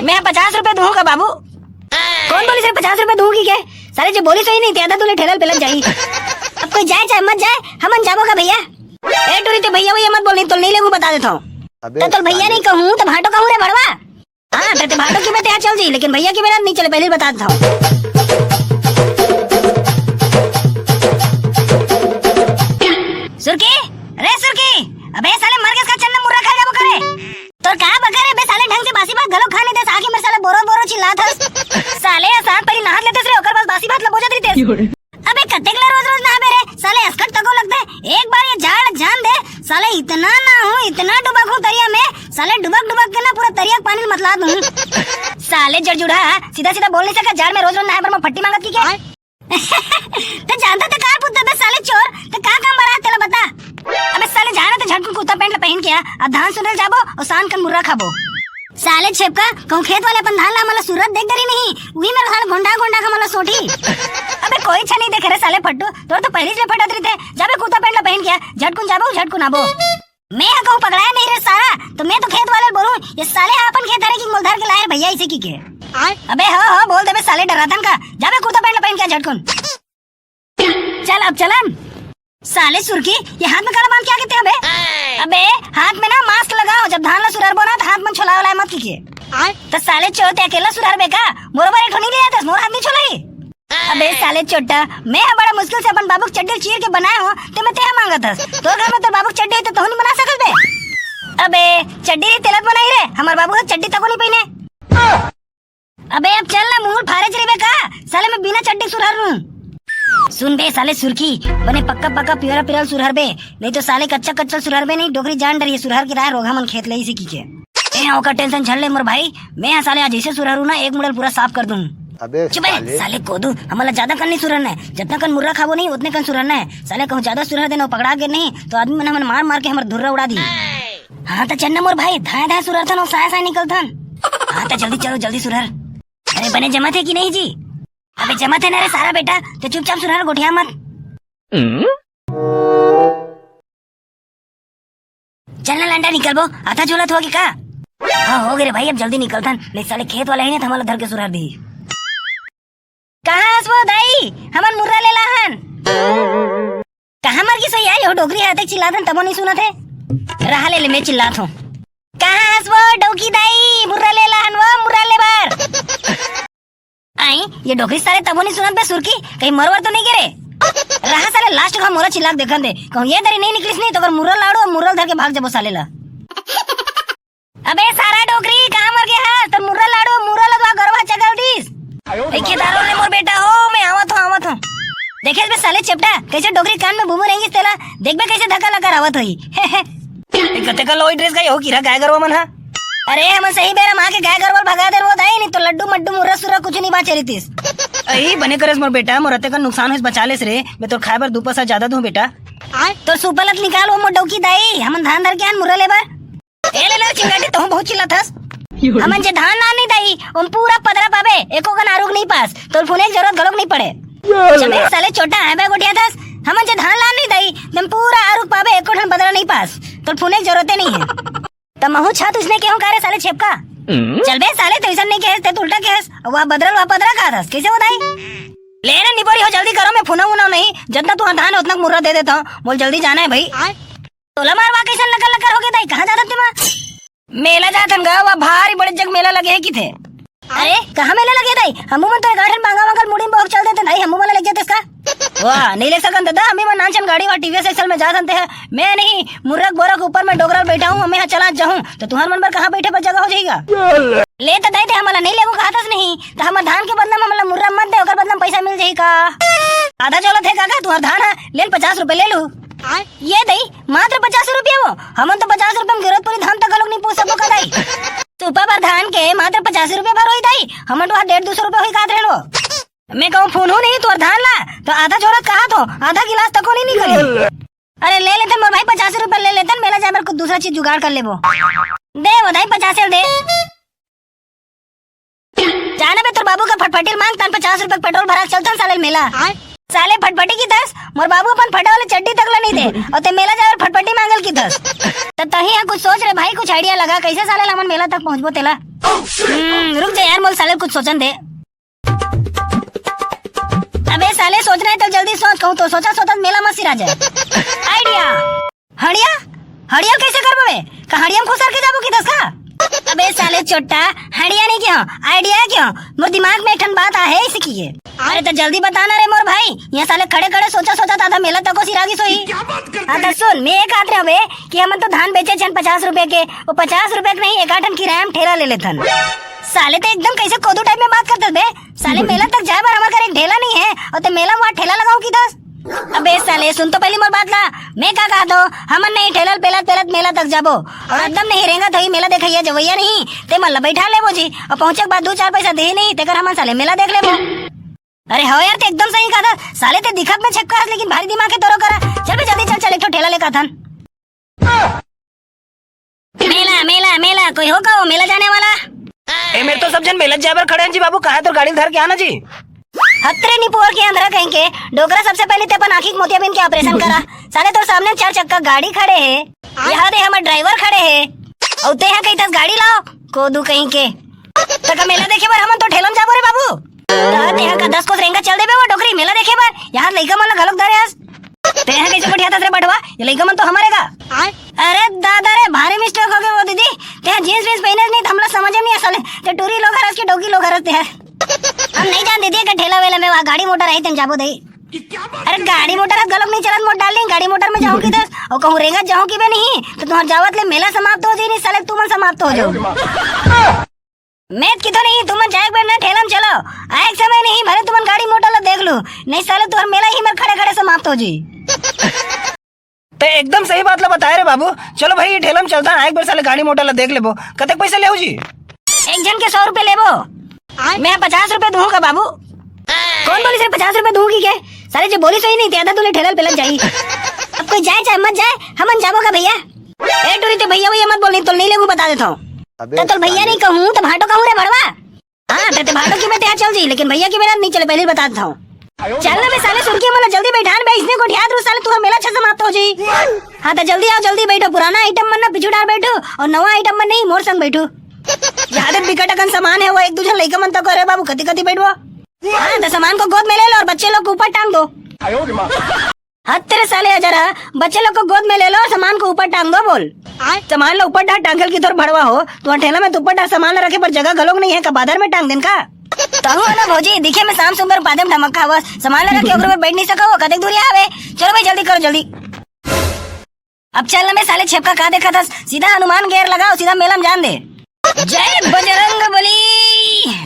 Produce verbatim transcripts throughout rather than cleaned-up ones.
मैं पचास रुपए दूंगा बाबू। कौन बोलिस रे पचास रुपए दूंगी के? साले जो बोलिस होही नहीं, ते आधा दूले ठेला ल पेलत जाही। अब कोई जाए चाहे मत जाए, हमन जाबो का भैया? ए टूरी, ते भैया भैया मत बोल, नहीं तो नहीं लेबो, बता देता हूँ। अबे तो तोर भैया साले। नहीं कहूँ तो भाटो कहूँ रे बड़वा। हाँ, ते, ते भाटो की बात यहाँ चल जी, लेकिन भैया की मेरा नहीं चले, पहले ही बता देता हूँ। सुरकी, रे सुरकी, अबे साले मर गए इसका चन्ना मुर्रा खा जाबो करे। तोर का बकर हे बे साले, ढंग से बासी भात घलो खा नहीं देस, आके मेरे साले बोरो बोरो चिल्लात हस। साले असान पहली नहात लेतेस रे, ओकर बाद बासी भात ल बोजत रहितेस। अबे कतेक ला रोज रोज नहाबे रे, साले असकट तको लगथे। एक बार ये जाड़ जान दे, साले इतना नहाहूँ, इतना डुबकहूँ तरिया में, साले डुबक डुबक के ना पूरा तरिया के पानी ल मतला दूँ। साले जड़जुड़ा, सीधा सीधा बोल नहीं सका, जाड़ में रोज रोज नहाए बर मैं फट्टी मांगत की के? ते जानता ते का पुत्ता बे साले चोर, ते का काम बरा तेला बता। अबे साले जाना ते झटकुन कुर्ता पैंट ला पहन के आ, अब धान सुनल जाबो और सान कन मुर्रा खाबो। साले छेपका, कहूँ खेत वाले अपन धान ला हमला सुरत देख डरी नहीं, उही मेरे धान गोंडा गोंडा का हमला सोटी। अबे कोई छा नहीं देखे रे साले फट्टू, तोर तो पहली से फटत रहिते। जाबे कुर्ता पैंट ला पहन के आ, झटकुन जाबो, झटकुन आबो। मैं ह कहूँ पकड़ाया नहीं रे सारा, तो मैं तो खेत वाले ल बोलूँ, ये साले ह अपन खेत हरे कि मोल धर के लाए रे भैया इसे की के। आय? अबे हो हो बोल देबे साले डराथन का, जाबे कुर्ता पैंट ला पहन के आ झटकुन। चल अब चलन। साले सुरकी, ये हाथ में काला बांध के आ गे ते अबे? अबे हाथ में ना मास्क लगाओ, जब धान ला सुररबो ना तो हाथ में छोला वाला मत की के। आय? तो साले चोर ते अकेला सुररबे का? मोर बर एक ठो नहीं ले आते, मोर हाथ नहीं छोलाई। अबे साले चोट्टा, मैं ह बड़ा मुश्किल से अपन बाबू के चड्डी चीर के बनाए हो, ते मैं तेहा मांगत हस। तोर घर में तोर बाबू के चड्डी हे तो तहूं नहीं बना सकत बे? अबे चड्डी नहीं तेलत बनाई रे, हमार बाबू ह चड्डी तको नहीं पहने। अबे अब चल ना, मुंह फारे चलेबे का? साले मैं बिना चड्डी सुरहर हूँ। सुन बे साले सुरकी, बने पक्का पक्का पिवरा पिरल सुरहर बे, नहीं तो साले कच्चा कच्चा सुरहर बे नहीं, डोकरी जान डरी है सुरहर की राय रोघा मन खेत ले इसे की के। ए, ओकर टेंशन झन ले मोर भाई, मैं ह साले आज ऐसे सुरहरू ना एक मुड़ल पूरा साफ कर दूं। अबे चुप है, साले। साले कोदू, हमला ज्यादा कन नहीं सुरहरना है, जतना कन मुर्रा खाबो नहीं उतने कन सुरहरना है। साले कहूँ ज्यादा सुरहर देना पकड़ा गे नहीं तो आदमी मन हमन मार मार के हमर धुर्रा उड़ा दी। हाँ तो चल ना मोर भाई, धाए धाए सुरहरथन और साए साए निकलथन। हाँ तो जल्दी चलो, जल्दी सुरहर। अरे बने जमत है कि नहीं जी? अबे जमत है ना रे सारा बेटा, तो चुपचाप सुरहर गोठिया मत। चल ना लंडा निकलबो, आथा झोलत होगे का? हाँ हो गे रे भाई, अब जल्दी निकलथन, नहीं साले खेत वाले ही ना हमला धर के सुरहर दी। कहाँ हस वो दाई? हमन मुर्रा ले लाहन। कहाँ मर गिस यार, यो डोकरी हाथे चिल्लाथन तबो नहीं सुनत है। रहा ले ले, मैं चिल्लात हूँ। कहाँ हस वो डौकी दाई? मुर्रा ले लाहन वो, मुर्रा ले बर। आई, ये डोकरी साले तबो नहीं सुनत बे सुरकी, कहीं मरवर तो नहीं गिरे? रहा साले लास्ट का मोला चिल्ला के देखन दे, कहूँ ये दरी नहीं निकलिस नहीं तो अगर मुर्रा लाड़ू और मुर्रा धर के भाग जाबो साले ला। अबे सारा डोकरी, कहाँ मर गे हस? तोर मुर्रा लाड़ू, मुर्रा ला तो गरवा चगल दिस। ए, खेदारो रे मोर बेटा हो, मैं आवत हूँ, आवत हूँ। देखे बे साले चेपटा, कैसे डोकरी कान में भूमू रेंगिस तेला, देख बे कैसे धक्का लगा आवत होही। ए, कते का लोई ड्रेस गई हो, किरा गाय गरवा मन हा? अरे, हम सही बेरा माँ के गाय गरवा भगा दे वो दाई, नहीं तो लड्डू मड्डू मुर्रा सुर्रा कुछ नहीं बाचे रहितिस। अई, बने करेस मोर बेटा, मोर अते का नुकसान होइस बचा लेस रे, मैं तोर खाए बर दू पैसा ज्यादा दूं बेटा। तोर सुपलत निकाल वो मोर डौकी दाई, हमन धान धर के आन मुर्रा लेबर। ए ले ले चिंगाटी, तहूं बहुत चिल्लाथस। हमन जे धान लान नहीं दाई, ओम पूरा पदरा पाबे, एको कन आरुग नहीं पास, तोर फुने के जरूरत घलोक नहीं पड़े। चबे साले चोटा आए बे गोठियाथस, हमन जे धान लान नहीं दाई, तेम पूरा आरुग पाबे, एको ठन पदरा नहीं पास, तोर फुने के जरूरते नहीं है। त महू छत उसने केहू का रे साले छेपका? चल बे साले, तैसन नहीं कहेस, ते तो उल्टा कहेस, वा बदरल वा पदरा का थस, कैसे वो दाई? ले ना निपोरी हो, जल्दी करो, मैं फुना उना नहीं, जतना तुहार धान है उतना मुर्रा दे देता हूँ, बोल जल्दी जाना है भाई। तोला मारवा कैसन लकर लकर हो गए दाई, कहाँ जात हन तेमा? मेला जात हन गा, वा भारी बड़े जग मेला लगे है किथे। अरे, कहाँ मेला लगे दाई? हमू मन तो एक आठन बांगा वांगल मुड़ी में बहुत चल देते दाई, हमू मन ले जाते इसका। वाह, नहीं ले सकन दादा, हमी मन नानचन गाड़ी वा टीवीएस एक्सल में जात हन ते है। मैं नहीं, मुर्रक बोरक ऊपर में डोगरा बैठा हूँ, मैं यहाँ चला जाऊँ, तो तुहार मन बर कहाँ बैठे पर जगह हो जाएगा? ले तो दाई ते हमला नहीं लेगो कहा थस नहीं, तो हमर धान के बदला में हमला मुर्रा मत दे, ओकर बदला में पैसा मिल जाही का? आधा चलो थे काका, तुहार धान है, ले न पचास रुपए ले लू। ये दई, मात्र पचास रुपया वो? हमन तो पचास रुपया में गिरत पूरी धान तक लोग नहीं पूछ सको का दाई? सुपा बर धान के मात्र पचास रुपया भर होई दाई, हमन तो डेढ़ दो सौ रुपया होई कात रहन वो। मैं कहूँ फूनहूँ नहीं तोर धान ला, तो आधा झोरत कहा थो, आधा गिलास तको नहीं निकली। अरे ले लेते मोर भाई, पचास रुपया ले लेते, मेला जाए बर कुछ दूसरा चीज जुगाड़ कर लेबो। दे वो दाई पचास दे। जाना बे तोर बाबू का फटफटी ल मांग, तन पचास रुपया के पेट्रोल भरा के चलथन साले मेला। साले फटफटी किथस, मोर बाबू अपन फटे वाले चड्डी तक ला नहीं दे, अउ ते मेला जाए बर फटफटी मांगल किथस। त तहीं ह कुछ सोच रे भाई, कुछ आइडिया लगा, कैसे साले ला हमन मेला तक पहुंचबो तेला। हम्म, रुक जा यार, मोल साले कुछ सोचन दे। अबे साले, सोचना है तो जल्दी सोच, कहूँ तो सोचा सोचा मेला मत सिरा जाए। आइडिया। हड़िया? हड़िया कैसे करबो बे? का हड़िया में खुसर के जाबो किथस का? अबे साले चोट्टा, हड़िया नहीं क्यों, आइडिया क्यों? मोर दिमाग में एक ठन बात आहे, इसे किए। अरे तो जल्दी बता ना रे मोर भाई, ये साले खड़े खड़े सोचा सोचा आधा मेला तको सिरा गिस होही। हाँ तो सुन, मैं ये कहत रहे बे कि हमन तो धान बेचे छन पचास रुपए के, वो पचास रुपए के नहीं, एक आठ ठन किराया में ठेला ले लेथन। साले तो एकदम कैसे कोदू टाइप में बात करत बे। साले मेला तक जाए बर हमर घर एक ठेला नहीं है, अउ ते मेला में वहाँ ठेला लगाहूँ किथस। अबे साले, सुन तो पहली मोर बात ला। मैं का कहत हों, हमन नहीं ठेला पेलत पेलत मेला तक जाबो, अउ एकदम नहीं रेंगत होही मेला देखइया जवइया नहीं, ते मन ला बैठा लेबो जी, अउ पहुँचे के बाद दू चार पैसा दे नहीं, तेकर हमन साले मेला देख लेबो। अरे हो यार, ते एकदम सही कहत हस साले, ते दिखत में छक्का हस, लेकिन भारी दिमाग के तोरो करा। चल बे जल्दी चल, चल एक ठो ठेला लेके आथन। मेला, मेला, मेला, कोई हो का वो मेला जाने वाला? ए, मेर तो सब झन मेला जाए बर खड़े हैं जी बाबू, कहाँ तोर गाड़ी धर के आना जी। हतरे निपोर के अंधरा कहीं के, डोकरा सबसे पहले ते अपन आँखी के मोतियाबिंद के ऑपरेशन करा। साले तोर सामने चार चक्का गाड़ी खड़े है, यहाँ दे हमर ड्राइवर खड़े है, अउ ते यहाँ कहीं तस गाड़ी लाओ, कोदू कहीं के। तक मेला देखे बर हमन तो ठेला में जाबो रे बाबू। त ते यहाँ का दस कोस रेंगा चल देबे वो डोकरी मेला देखे बर, यहाँ लइका मन ला घलोक धरे हस। तेहा कैसे गोठियाथस रे बटवा? ये लइका मन तो हमरे का। अरे दादा रे, भारी मिस्टेक हो गए वो दीदी। तेहा जींस वींस पहने नहीं, तो हमला समझ में नहीं साले। ते टूरी लोग हरस के डोकी लोग हरस तेहा। हम नहीं जान दीदी, का ठेला वेला में वहाँ गाड़ी मोटर आई, तेन जाबो दे। अरे गाड़ी मोटर हत घलोक नहीं चलत मोर डार्लिंग, गाड़ी मोटर में जाहूँ किथस, अउ कहूँ रेंगत जाहूँ किबे नहीं, तो तुम्हार जावत ले मेला समाप्त हो जाही, नहीं साले तुमन समाप्त हो जाओ। मैं किथों नहीं, तुमन जाए के बेर ना ठेला में चलो। आए के समय नहीं, भले तुमन गाड़ी मोटर ला देख लू, नहीं साले तुहर मेला ही मर खड़े खड़े समाप्त हो जी। ते एकदम सही बात ला बताए रे बाबू। चलो भाई, ये ठेला में चलता, आए के बेर साले गाड़ी मोटर ला देख लेबो। कतेक पैसा लेहू जी? एक झन के सौ रुपए लेबो। मैं पचास रुपए दूँ का बाबू? कौन बोली सर पचास रुपए दूँ की के? साले जो बोली सही नहीं, ते आधा दूले ठेला पेलत जाही। अब कोई जाए चाहे मत जाए, हमन जाबो का भैया? ए टूरी, ते भैया भैया मत बोल, नहीं तो नहीं लेबू, बता देता हूँ। अबे तो तोर भैया साले। नहीं कहूँ तो भाटो कहूँ रे भड़वा। हाँ, ते, ते भाटो की मैं तेरा चल जी, लेकिन भैया की मेरा नहीं चले, पहले ही बता देता हूँ। चल ना बे साले सुरखी, मला जल्दी बैठान बे, इसने को ठियात रू साले, तू मेला अच्छा समाप्त हो जाई। हाँ, तो जल्दी आओ, जल्दी बैठो, पुराना आइटम मन ना पीछू डार बैठो, और नवा आइटम मन नहीं, मोर संग बैठो। ज्यादा बिकट अकन सामान है वो, एक दूसरे लइका मन तक करे बाबू, कति कति बैठो। हाँ, तो सामान को गोद में ले लो और बच्चे लोग को ऊपर टांग दो। हत तेरे साले, अजर हा, बच्चे लोग को गोद में ले लो और सामान को ऊपर टांग दो, बोल। सामान ला ऊपर डार, टांगल की तोर भड़वा हो, तो ठेला में तो ऊपर डार सामान ला रखे पर जगह घलोक नहीं है, का बादर में टांग देन का? तहु है ना भौजी, दिखे में शाम सुंदर, पादे में धमक्का हवस, सामान ला रखे ओकरे में बैठ नहीं सको, वो कतेक दूरी आवे। चलो भाई जल्दी करो जल्दी। अब चल ना बे साले छेपका, का देखत हस, सीधा हनुमान गेर लगाओ, सीधा मेला में जान दे। जय बजरंग बली।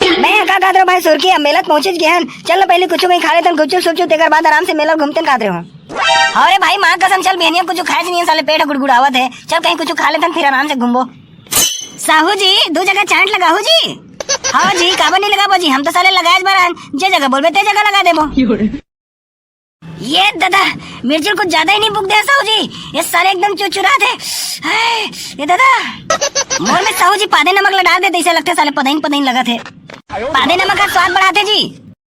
मैं का कहत रहो भाई सुरखी, अब मेला पहुंचे गे हन, चल ना पहले कुछ कहीं खा लेतन, गुपचुप सुपचुप, तेकर बाद आराम से मेला घूमते कहत रहो। अरे भाई माँ कसम, चल बिहनिया कुछ खाए नहीं, साले पेट गुड़गुड़ावत है, चल कहीं कुछ खा लेतन, फिर आराम से घूमबो। साहू जी, दू जगह चांट लगाहू जी। हाँ जी, काबर नहीं लगाबो जी, हम तो साले लगाए बर आन, जे जगह बोलबे ते जगह लगा देबो। ये दादा, मिर्ची कुछ ज्यादा ही नहीं बुक दे साहू जी, ये साले एकदम चुरचुरात है। हाय, ये दादा, मोर में साहू जी पादे नमक ला डार दे, तैसे लगते साले पदइन पदइन लगत है। पादे नमक का स्वाद बढ़ाते जी।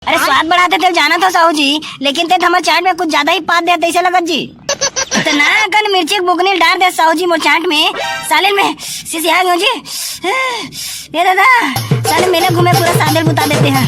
अरे स्वाद बढ़ाते ते जानत हो साहू जी, लेकिन ते हमर चाट में कुछ ज्यादा ही पाद दे तैसे लगत जी। इतना कन मिर्ची के बुकनी डार दे साहू जी मोर चाट में, साले में सिसिया गयो जी। ये दादा, साले मेला घूमे पूरा सादे बुता देते हैं।